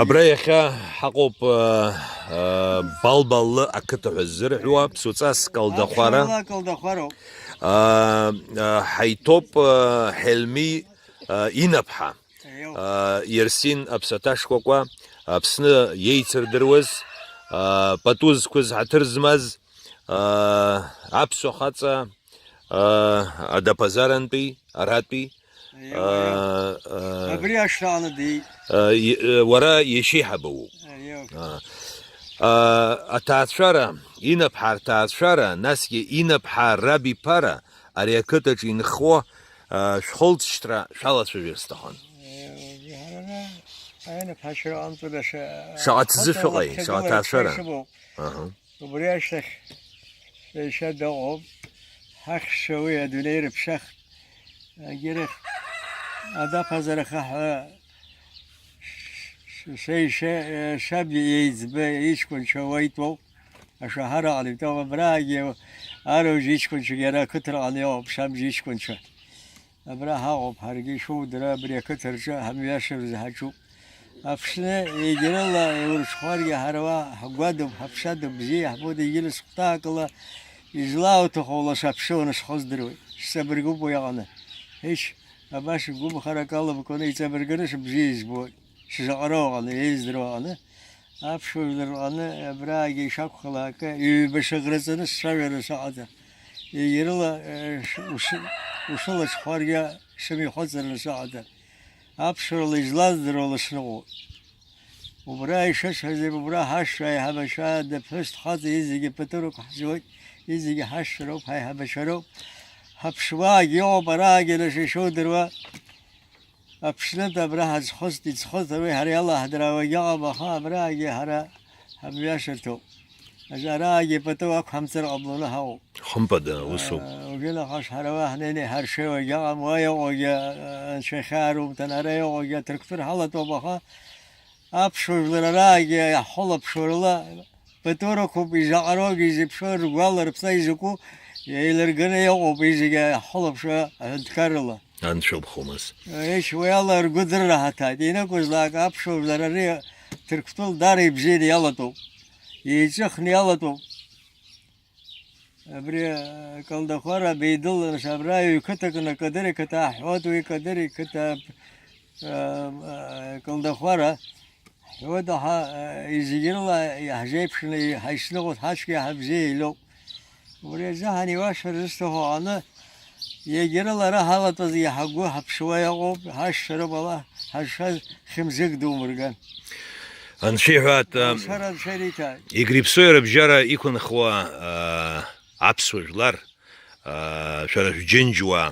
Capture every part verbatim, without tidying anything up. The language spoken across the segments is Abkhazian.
Абра иахьа ҳаҟоуп, э, э, Балбаллы ақыҭа ҳәа ззырҳәуа, Ԥсуаҵас Калдахәара. Аԥшалла Калдахәароуп. Э, э, ҳаиҭоуп, э, Ҳелми, э, Инаԥҳа. Иоуп. Э, Ерсин аԥсаҭа шкәакәа, Аԥсны иеицырдыруаз, э, пату зқәыз, ҳаҭыр змаз, э, аԥсуа хаҵа, э, Адапазарантәи, аратәи, Иоуп, иоуп. Э, э, Абри ашҭаҟны диит. Э, и-, э, уара иашьеиҳаба уоуп. Иоуп. Э, э, аҭаацәара, Инаԥҳа рҭаацәара, насгьы Инаԥҳа раб иԥара ари ақыҭаҿы инхо, э, шәхылҵшьҭра шәалацәажәар сҭахын. Иоуп, ҳара ара аинаԥҳашьара ҟамҵо даҽа, Шаҟа ҭӡы хаҵа шәыҟеи, шаҟа ҭаацәара? Шәымоуп. Аҳа. Убри ашьҭахь сеишьа дыҟоуп. Ҳахьшьцәа уи адунеи рыԥшахт. Егьирахь, адаԥазараха ҳәа сеишьа, саб иеиҵбы иҷкәынцәа уа итәоуп. Ашәаҳараҟны итәоуп. Абраагьы арыжә иҷкәынцәагьы ара ақыҭраҟны иҟоуп, саб иҷкәынцәа. Абра ҳаҟоуп, ҳаргьы ишудыруа абри ақыҭа рҿы ҳамҩашьар рзы ҳаҿуп. Аԥсны егьырыла иурҽхәаргьы ҳара уа ҳгәадоуп, ҳаԥсадоуп, бзиа иаҳбоит, егьырҭ сыхәҭаакыла излауҭаху ла саԥсыуаны схы здыруеит. Сҵабыргуп уи аҟны. Ишь, абас гәымхарак алымкәаны иҵабырганы сыбзиа избоит. Сзаҟароу аҟны, еиздыруа аҟны, аԥсуа жәлар рҟны абраагьы ишакәхалак, ҩба сыӷраҵаны сцәажәара саҟаӡам. Егьырыла, э, ш-, ушы-, ушылаҽхәаргьы сымҩахыҵраны саҟаӡам. Аԥсуарала излаздыруа ласныҟәоит. Убра ишысҳәаз еиԥш, убра ҳашшәа аиҳабацәа, дыԥҳәыс дхаҵа, изегьы пату рықәҳҵоит, изегьы ҳашшәа роуп, ҳаиҳабацәа роуп. Ҳаԥшуаагьы ыҟоуп, араагьы нас ишудыруа. Аԥснытә абра ҳазхәыцт, иӡхыҵ, уи ҳара иалаҳдыраауагь ыҟам, аха абраагьы ҳара ҳамҩашьарҭоуп. Араагьы пату ақәҳамҵар ҟамлоны ҳаҟоуп. Хымԥада, усоуп. Уажәы нахыс ҳара уа ҳнеины иҳаршеиуагь ыҟам, уа иҟоугьы, а, анцәа ихьаа румҭан, ара иҟоугьы аҭырқәтәы рҳалатәоуп, аха аԥсуа жәлар араагьы иаҳхылаԥшуа рыла, Пату рықәуп, изаҟароугьы изеиԥшу, ргәала рыԥса изакәу еилырганы иҟоуп, изегьы ҳхылаԥшуа аҳәынҭқаррала. Анцәа убхомыз. Еишь, уи ала ргәы дырраҳаҭааит. Ианакәызлак аԥсуа жәлар ари Ҭырқәтәыла даара ибзианы иалатәоуп. Еиҵыхны иалатәоуп. Абри, э, Калдахәара беидыланы, абра ҩ-қыҭа кны, Кадыри қыҭа аҳәоит, уи Кадыри қыҭа, э, э, Калдахәара. Ҳәоит, аха, э, изегьы рыла иаҳзеиԥшны, ҳаицныҟәоит, ҳацәгьа ҳабзиа илоуп. Убри азыҳәан иуашәар зысҭаху аҟны, егьа рыла ара ҳалатәаз иаҳагәы ҳаԥшуа иҟоуп, ҳашшароуп ала, ҳазшаз хьымӡӷ думырган. Анцәа иҳәат, э, Анцәа, Анцәа ириҭааит. Игрипсои рыбжьара иқәынхуа, э, аԥсуа жәлар, аа, шәара шәџьынџьуаа,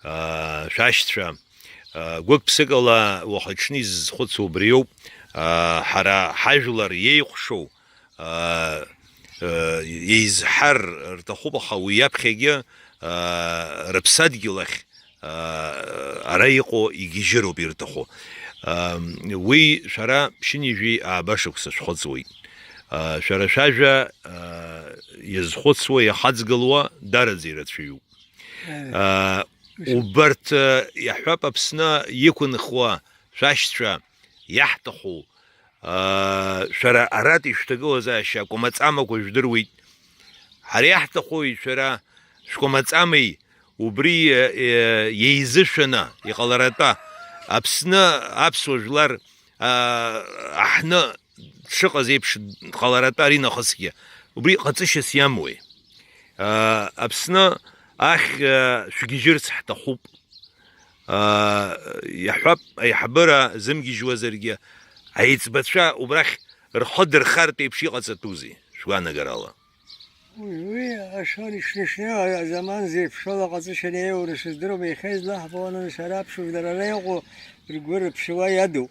аа, шәашьцәа, аа, гәык-ԥсыкала уахыҽны изызхәыцуа убриоуп, аа, ҳара ҳажәлар иеихәшоу, аа, аа, еизҳар рҭахуп, аха уи иаԥхьагьы, аа, рыԥсадгьыл ахь, аа, ара иҟоу игьежьыроуп ирҭаху. Ам, уи шәара ԥшьынҩажәи ааба шықәса шәхыҵуеит. Аа, шәара шәажәа, аа, иазхәыцуа, иахаҵгылуа дараӡа ирацәаҩуп. Еи. Аа, Ишәа- убарҭ, аа, иаҳҳәап, Аԥсны иқәынхуа шәашьцәа иаҳҭаху, аа, шәара аратәи шәҭагылазаашьа акәамаҵамақәа жәдыруеит. Ҳара иаҳҭахуи шәара шәкәамаҵамеи убри, е, е, еизышәаны иҟаларатәа Аԥсны аԥсуа жәлар, аа, аҳны дшыҟаз еиԥш дҟаларатәа аринахысгьы убри ҟаҵышьас иамои? Аа, Аԥсны ахь, аа, шәгьежьырц ҳҭахуп. Аа, иаҳҳәап, аиҳабыра зымгьежьуазаргьы, аиҵбацәа убрахь рхы дырхартә еиԥш иҟаҵатәузеи, шәгәаанагарала? Уи, уи ашәан ишнышьнеиуа азаман зеиԥшроу аҟаҵышьа неиуаны сыздыруам, иахьа излаҳбо ананыс ара аԥсуа жәлар ара иҟоу ргәы рыԥшуа иадуп.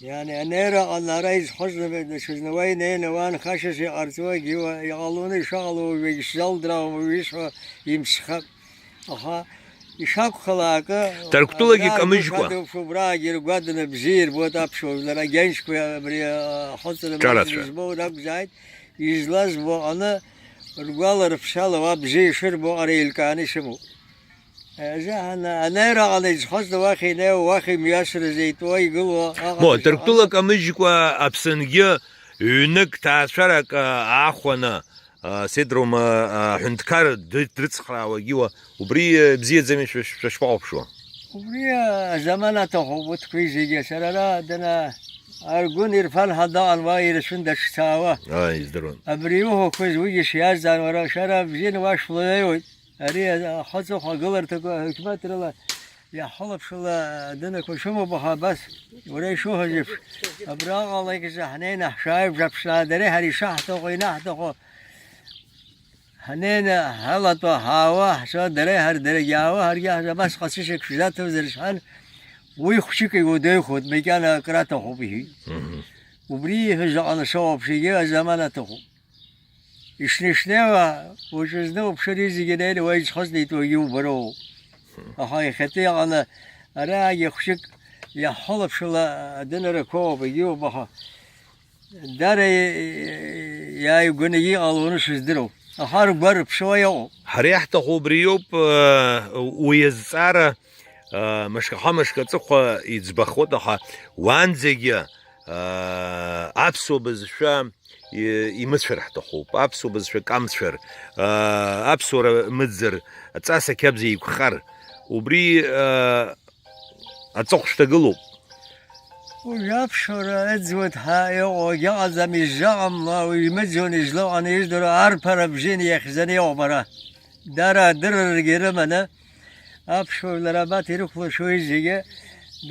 Иани анеира аҟны ара изхәыцны даҽазны уа инеины уа нхашьас иҟарҵуагьы уа иҟалоны ишыҟало уажәгьы сзалдраауам, уажәы исҳәо имсхап. Аха ишакәхалакы, Ҭырқәтәылагьы абра камыжькәа. Ргәы шәадуп, убраагьы ргәаданы бзиа ирбоит аԥсуа жәлар, агьаншьқәа абри ахәыцра Ҿарацәа. Избо ракәзааит, излазбо аҟны ргәала рыԥсала уа бзиа ишырбо аҟара еилкааны исымоуп. Азы ана-, анеира аҟала изхозда уахь инеиуа, уахь имҩасрыз еитәуа игылоу аҟала Мо, шаҟа Ҭырқәтәыла камыжькәа Аԥсынгьы ҩнык ҭаацәарак, а, аахәаны, а, сеидроума, а, аҳәынҭқар дры-, дрыцхраауагьы уа, убри, а, бзиаӡами шәа-, шәа-, шәа-, шәахәаԥшуа? Убри, а, азаман аҭахуп, урҭқәа зегьы. Сара ара дана аргәын ирфан ҳәа даҟан уа ирацәан даҽцаауа. Ааи, издыруан. Абри иуҳәақәаз уигьы шиазҵаан, уара шәара бзианы уашәлаҩеиуеит. Ари ахаҵыхә агыларҭақәа аҳәынҭқаррала иаҳхылаԥшла адәынақәа шәымоуп, аха абас, уара ишуҳәаз еиԥш, абраҟа лакьза ҳнеины ҳшааибжаԥшаа, дареи ҳареи ишаҳҭаху, инаҳҭаху, ҳнеины ҳалатәа ҳаауа, ҳцо, дареи ҳар-, даргьы аауа, ҳаргьы ҳзы абас ҟацәышьак шәзаҭәымзар шҳан, уи хәҷык иудеихәоит, макьана акыр аҭахуп, иҳәеит. Мгм. Убри ииҳәаз аҟны соуаԥшьагьы азаман аҭахуп. Ишнеи-шнеиуа, уаҵәызны уԥшыр, изегьы неины уа изхыҵны итәоугьы убароуп. Аха иахьатәи аҟны араагьы хәҷык иаҳхылаԥшла адәынарақәоуп, егьиуп, аха дара иааигәаны иҟалоны сыздыруам. Аха ргәы рыԥшуа иҟоуп. Ҳара иаҳҭаху убри иоуп, уи азҵаара, мышкаха-мышкы аҵыхәа иӡбахуеит, аха уанӡагьы аԥсуа бызшәа и-, имыцәар ҳҭахуп, аԥсуа бызшәа камцәар, аа, аԥсуара мыӡыр, аҵас ақьабз еиқәхар, убри, аа, аҵыхә шәҭагылоуп. Уажә аԥсуара ыӡуеит ҳәа иҟоу агьыҟаӡам, изжаҟамла, уаҩ имыӡуан, излаҟаны, издыруа арԥара бжьыны иахьӡаны иҟоуп ара. Дара адыррагьы рыманы, Аԥсуа жәлар абарҭ ирықәлашои зегьы,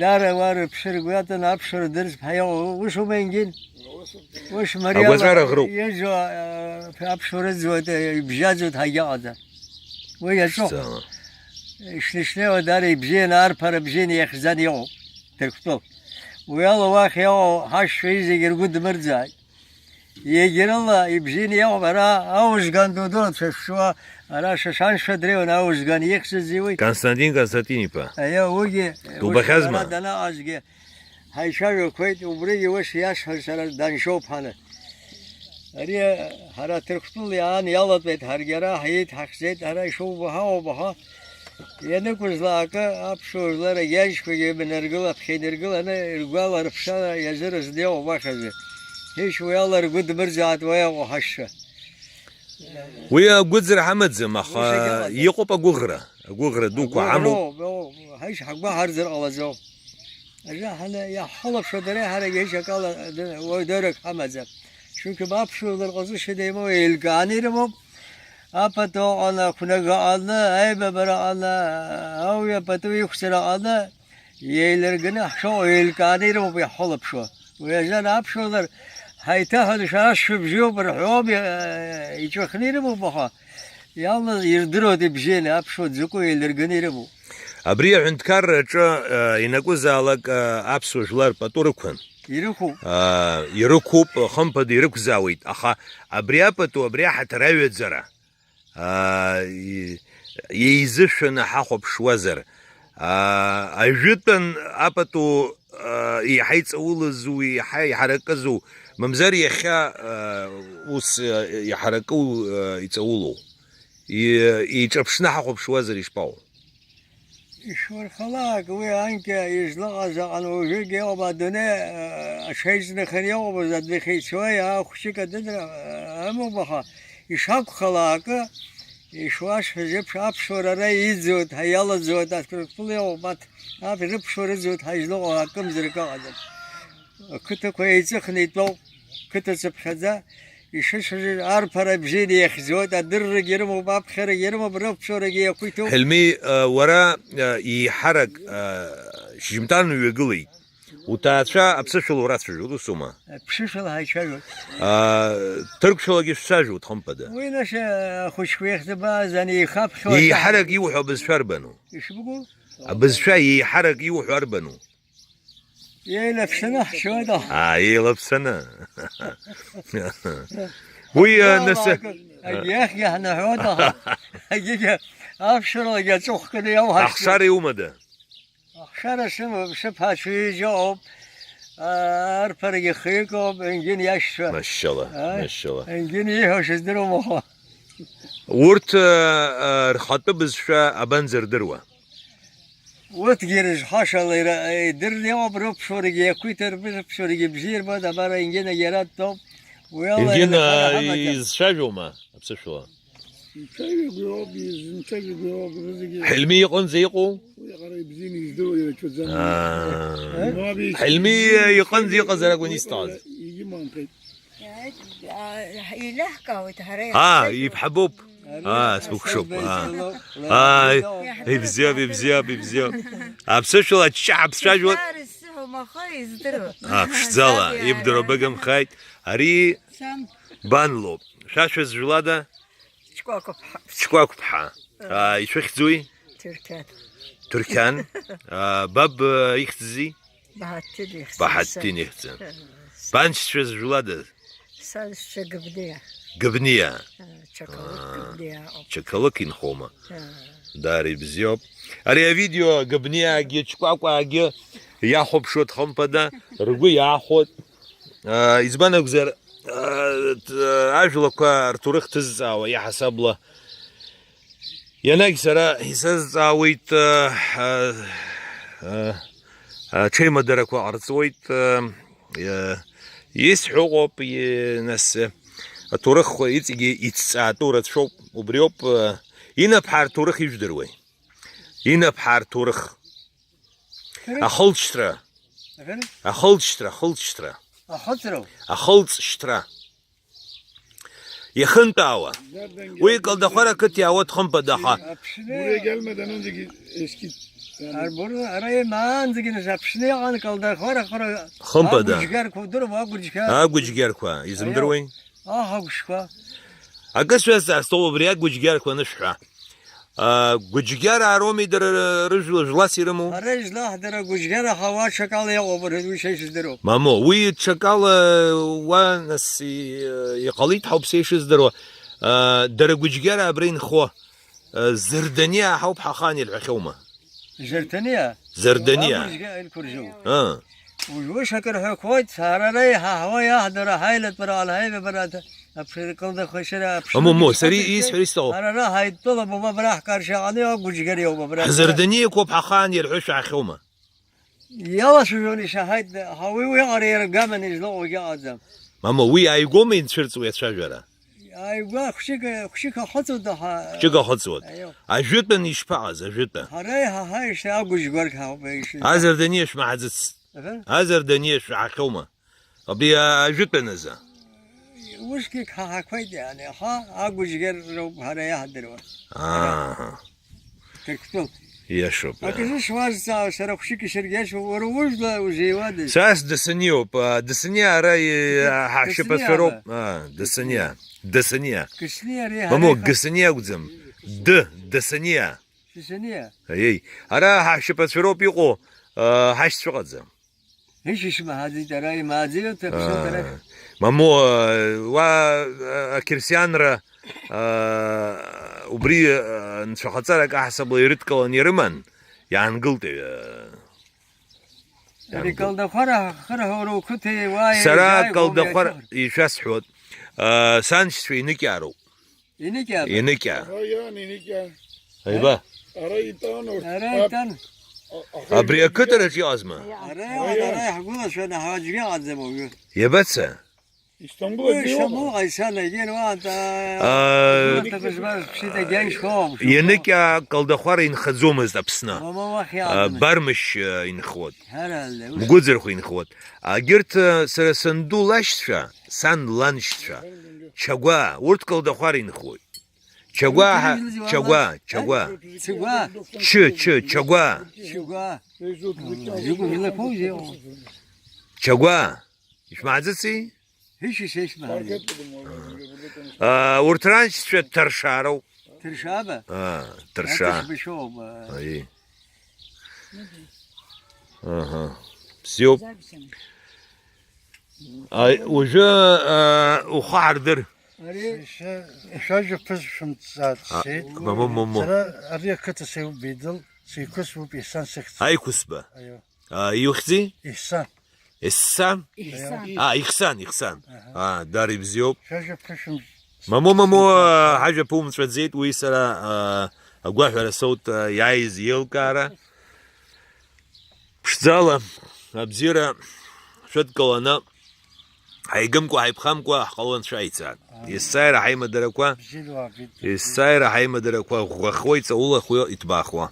дара уа рыԥсы ргәы иаҵаны аԥсуара дырӡп ҳәа иҟоу усума, Енгин? Ус мариала Агәаҵәара ӷроуп. Иажәа, а, аԥсуара ыӡуеит, а, ибжьаӡуеит ҳәагьы ыҟаӡам. Уи иаҿуп. Ԥшӡала. Ишнышнеиуа дара ибзианы, арԥара бзианы иахьӡаны иҟоуп, Ҭырқәтәыла. Уи ала уахь иҟоу ҳашьцәа зегьы ргәы дмырӡааит. Егьырыла ибжьы иниаҟәбара аужган ду дурацәа шәшуа, ара Шашаншәа дреиуан аужган ихьӡызи уи. Константин Константин-иԥа. Аиа, уигьы Дубахьазма? Ара данаҟазгьы ҳаицәажәақәеит, убригьы ус иасҳәар сара даншьоуп ҳаны. Ари ҳара Ҭырқәтәыла иаан иалатәеит, ҳаргьы ара ҳиит, ҳахьӡеит, ара ишубо ҳауп, аха Ианакәызлакы, аԥсуа жәлар агьежьқәагьы еибанаргыла, аԥхьа инаргыланы, ргәала рыԥшала иазыразны иҟоуп уахьазы. Ишь уи ала ргәы дмырӡаат уа иҟоу ҳашьцәа. Уи агәыӡра ҳамаӡам, аха Ус агьыҟаӡам. Иҟоуп агәыӷра. Агәыӷра дуқәа Агәыӷроуп, ҳамоуп. Иҟоуп. Ҳаишь ҳагәы ҳарӡыр ҟалаӡом. Ажәаҳаны иаҳхылаԥшуа дара ҳарагьы ишьакала уаҩ дырак ҳамаӡам. Чунки аԥсуа жәлар ҟазшьа имоу еилкааны ирымоуп. Апату аҟаны, ақәнага аҟаны, аибабара аҟаны, ауаҩы апату иқәҵара аҟаны, еилырганы ҳшыҟоу еилкааны ирымоуп иаҳхылаԥшуа. Уи азын аԥсуа жәлар ҳаиҭаҳәаны шәара шәыбжьоуп рҳәом, иа-, иҵәахны ирымоуп, аха иалаз ирдыруеит ибзианы, аԥсуа дзакәу еилырганы ирымоуп. Абри аҳәынҭқарраҿы, э, ианакәызаалак, э, аԥсуа жәлар пату рықәын. Ирықәуп. Аа, ирықәуп, хымԥада ирықәзаауеит, аха абри апату, абри аҳаҭыр аҩаӡара, аа, и-, еизышәаны ҳахәаԥшуазар, аа, ажәытәан апату, аа, еиҳа иҵаулазу, еиҳа иҳаракызу, мамзар иахьа, аа, ус, аа, иҳаракыу, аа, иҵаулоу? И-, еиҿаԥшны ҳахәаԥшуазар ишԥаҟоу? Ишурхалак, уи анкьа излаҟаз аҟан уажәыгь иҟоуп, адунеи, а, аҽеиҵнахыр иҟоуп, адәахьеицуа, иаахәшьык адыдра, а, амоуп, аха ишакәхалакы, ишуасҳәаз еиԥш, аԥсуара ара иӡуеит, ҳа иалаӡуеит, Аҭырқәтәыла иҟоуп, аҭ-, аԥ-, рыԥсуара ыӡуеит, ҳа излаҟоу акымзарак ыҟаӡам. Ақыҭақәа еиҵыхны итәоуп, қыҭа цыԥхьаӡа, Ишысҳәаз, арԥара бзианы иахьӡоит, адыррагьы рымоуп, аԥхьарагьы рымоуп, рыԥсуарагьы иақәиҭуп. Ҳелми, э, уара, э, еиҳарак, э, шьжьымҭан уҩагылеит. Уҭаацәа аԥсышәала урацәажәоит, усума? Аԥсышәала ҳаицәажәоит. А, ҭырқәшәалагьы шәцәажәоит, хымԥада. Уи нас, э, ахәыҷқәа иахьӡабааз анеихаԥхьо Еиҳарак иуҳәо абызшәа арбану? Ишбыгу? Абызшәа еиҳарак иуҳәо арбану? Еилаԥсаны ҳшьуеит, аха. Аа, еилаԥсаны. Уи, а, нас, Иахьгьы ҳнаҳәоит, аха. Егьигьы аԥшәарагьы аҵыхәкны иауҳашьҭуеит. Ахшара иумада? Ахшара сымоуп, сыԥацәа ҩыџьа ыҟоуп. Арԥарагьы хҩык ауп, Енгин иашьцәа. Машьшьала, Ааи, машьшьала. Енгин ииҳәо сыздыруам, аха. Урҭ, а, а, рхатәы бызшәа абанӡа рдыруа? Урҭгьы ирызҳашала ира-, идырны иҟоуп, рыԥшуарагьы иақәиҭым, рыԥшуарагьы бзиа ирбоит, абар Ингинагьы ара дтәоуп. Уи ала Ингина еилыхара ҳамаӡам. Изцәажәома аԥсышәала? Ицәажәагәа иоуп, изынцәажәагәа иоуп, зегьы. Ҳельми иҟынӡа иҟоу? Уи аҟара ибзианы издыруа ирацәаӡам. Аа. Э? Ҳельми иҟынӡа иҟазар акәын исҭахыз. Егьиманхеит. Еилаҳкаауеит, ҳара Аа, иаҳцәажәо. Ибҳабуп. Ари Аа, асасба сбыкәшоуп, аа. Исалоу, Аа, лара ибзиоуп, ибзиоуп, ибзиоуп. Аԥсышәала аччаҳа ԥсцәажәоит. Сашьара сзыҳәом, аха издыруа. Аа, ԥшӡала, Саб иара. Ибдыруа быгымхааит. Ари Сан. Бан лоуп. Шәа шәызжәлада? Ҷкәакәԥҳа. Ҷкәакәԥҳа. Аа, ишәыхьӡуи? Ҭырқьан. Ҭырқьан. Аа, баб, э, ихьӡзи? Баҳаҭдин ихьӡын. Баҳаҭдин ихьӡын. Э, Баншьцәа зжәлада? Сашьцәа Гыбниа. Гыбниа. Э, Чакалык Аа, Гыбниа ауп. Чакалык инхома? Э. Даара ибзиоуп. Ари авидео Гыбниаагьы Чкәакәаагьы иахәаԥшуеит, хымԥада, ргәы иаахәоит. Аа, избан акәзар, аа, т-, ажәлақәа рҭоурых ҭызҵаауа иаҳасабла Ианагь сара исазҵаауеит, э, э, э, аҽеимадарақәа ҟарҵуеит, э, э, исҳәо ыҟоуп, и-, нас, э, аҭоурых иҵегьы ицҵаатәу рацәоуп, убриоуп, э, Инаԥҳа рҭоурых ижәдыруеи? Инаԥҳа рҭоурых. Ахылҵшьҭра. Ахылҵшьҭра, ахылҵшьҭра. Ахылҵроу? Ахылҵшьҭра. Иахынтәаауа. Уи Калдахәара ақыҭа иаауеит, хымԥада, аха. Аԥшны. Buraya gelmeden önceki eski, yani Ar-, bunu araya maanzıgınız Aԥшны иҟан Калдахәара хара. Хымԥада. Агәыџьгарқәа удыруама, агәыџьгар? Агәыџьгарқәа, изымдыруеи? Аҳ-, аҳ-, агәыжьқәа. Акы сҩазҵаарц сҭоуп, убри агәыџьгарқәа анышәҳәа. А, гәыџьгьара ароуми дара рыжәла жәлас ирымоу? Ара излаҳдыруа гәыџьгьара ҳауа ҽакала иҟоуп, уи са ишыздыруа. Мамоу, уи ҽакала уа, нас, и-, иҟалеит ҳәа ауп са ишыздыруа. А, дара гәыџьгьара абра инхо, а, Зырданиа ҳауп ҳахан ирҳәахьоума? Зырданиа? Зырданиа. Агәыџьгьа илқәыржьу. А. Уи ус акыр ҳәа қәоит, ҳара реиҳа ҳуа иаҳдара ҳаилатәара алҳаибабарада, аԥшьара кылдахашьара, аԥшьара Аму, му, сари исҳәар исҭаху. Ҳара ара ҳаидтәалоуп, ума абра ҳкаршьаҟаны иоуп гәыџьгьара иоуп, абра. Ҳзырданиақәоуп ҳахаан ирҳәо шәаҳахьоума? Иалацәажәон ишаҳаит, аха уи уиаҟара иара гаманы излаҟоугьы ыҟаӡам. Мамоу, уи ааигәоума инцәырҵуа иацәажәара? Ааигәа хәшьык, хәшьык ахыҵуеит, аха Хәҷык ахыҵуеит. Аио. Ажәытәан ишԥаҟаз, ажәытәан? Ҳара иҳаҳаишьҭ агәыжь гәарк ҳауп, иши. Азырданиа шәмаҳаӡыц. Аҳа. Азырданиа шәаҳахьоума? Абри ажәытәан азы. Усгьы ҳаҳақәеит, иани, аха агәыжьгьар роуп ҳара иаҳдыруа. Аа. Ҭырқәтәыл. Иашоуп, акы зышәуазҵаауа, сара хәшьыки саргьы иашоуп, уара ужәла узеиуадаз? Са сдасаниоуп, а, дасаниа ара, и, Дас-, а, ҳашьапацәа роуп. Дасаниа. А, дасаниа. Дасаниа. Кысни ари Мамоу, ҳара иҳа- гасаниа акәӡам. Д, дасаниа. Сисаниа. Аиеи. Ара ҳашьапацәа роуп иҟоу, а, ҳашьцәа ыҟаӡам. Ишьышьмаҳаӡеит, ара имааӡеит, аԥсуа Аа. Дара. Мамоу, уа, а, ақьырсианра, а, убри, а, нцәахаҵарак аҳасабала ирыдкыланы ирыман, иаангылт, а, Ари иаангылт. Калдахәара хырҳәоура уқыҭа уаа Сара еизааигәоу Калдахәара иашьа. Ишәасҳәоит, а, саншьцәа иныкьаароуп. Иныкьа. Иныкьа. Ара иан иныкьа. Аиба. Ара итан урҭ. Ара итан. Абри ақыҭараҿ иҟазма? Ара, ара иаҳгәылацәаны ҳаӡәгьы ыҟаӡам уажәы. Иабаца? Истамбул Уи агьы Истамбул иҟоуп. Ҟаисан агьын уаанӡа Аа, Ҭакәажә ԥшит агьан школ. Ианыкьа Калдахәара инхаӡомызт Аԥсны. Мама уахь Аа, иаалганы. Бармышь, аа, инхуат. Ҳарале, ус. Мгәыӡырхә инхуат. Агьырҭ, аа, сара санду лашьцәа, сан ланшьцәа. Чагәа, урҭ Калдахәара инхоит. Чагәа, Урҭ ҳа-, ирылзиуа Чагәа, ала? Чагәа. Цигәа. Чы, чы, Чагәа. Чигәа. Зигәа жәлақәоузеи? Чагәа. Ишәмааӡыци? Ишәи сеишмааӡеит. Аа, урҭ раншьцәа Ҭыршаароуп. Ҭыршааба? Аа, Ҭыршаа. Аҭыршбашьоуп, аа. Аи. Аҳа. Бзиоуп. Аи, уажәы, аа, ухы ҳардыр. Ари Ишәа-, ишәажәа ԥызшәымҵааит, А, сеит. Момо, момо. Сара ари ақыҭа сеиуп, Беидыл, сеиқәысбуп, Есан сыхьӡ. Аиқәысба. Аио. А, иухьӡи? Есан. Есан? Есан. А, Ихсан, Ихсан. Аҳа. А, даара ибзиоуп. Шәажәа ԥышәымҵ-, Мамо, мамо, сеиқәысбуп. Ҳажәа ԥумҵәаӡеит, уи сара, а, агәаҳәара соут, а, иааиз еилкаара. Ԥшӡала, абзиара шәыдкыланы, ҳаигымкәа, ҳаиԥхамкәа ҳҟалон шәаиццар. Есааира ҳаимадарақәа, есааира ҳаимадарақәа ӷәӷәахуа, иҵаулахуа, иҭбаахуа.